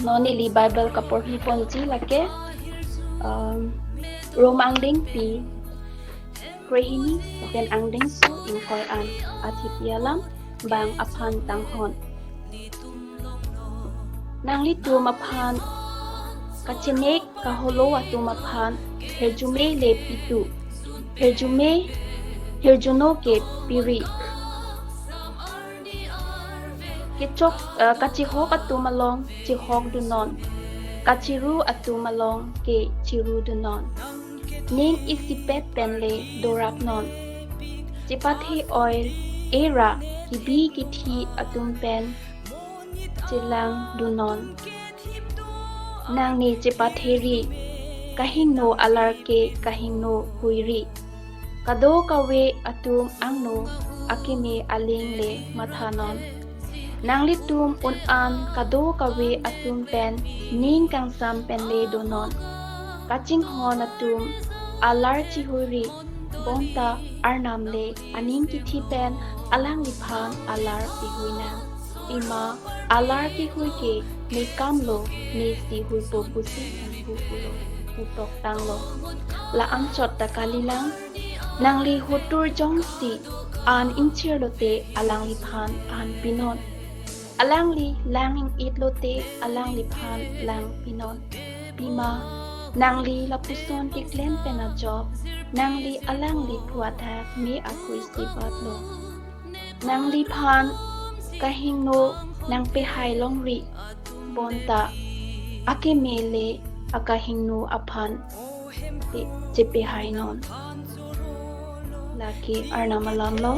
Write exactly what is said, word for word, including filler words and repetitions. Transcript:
Non neli Bible kaporhi ponji lake, um, Rom angdengpi krehini pen angdengso ingkoi an athipi alam bang aphan tanghon. Nanglitum aphan kachenek kaholo atum aphan hirjume le pitu. Hirjume, hirjuno ke piri. Kechok, eh, kachihok atum along chihok dunon. Kachiru atum along ke chiru dunon. Ning isipet pen le dorap non. Chepathe oil era kibi kithi atum pen chelang dunon. Nangli chepatheri, kahingno alar ke kahingno huiri. Kadokave atum angno akeme aling le mathanon. Nanglitum un-an kadokave atum pen ning kangsam pen le donon. Kachinghon atum alar chihuiri, bonta Arnam le aning kithi pen alangliphan alar pihui nang. Pima alar kihui ke ne kamlo, ne si huipo pusi nanghu pulo, putok tanglo. La-anchot ta kalilang, nangli hotur jongsi an inchir lote alangliphan an pinon. Alangli lang ing-it lote alangliphan lang pinon. Pima nangli lapuson keklem pen ajok, nangli alangli phu athak me aphu isibatlo. Nangliphan kahingno nangpehai longri, bonta akeme le akahingno aphan pe-, chepehai non. Lake Arnam alam lo.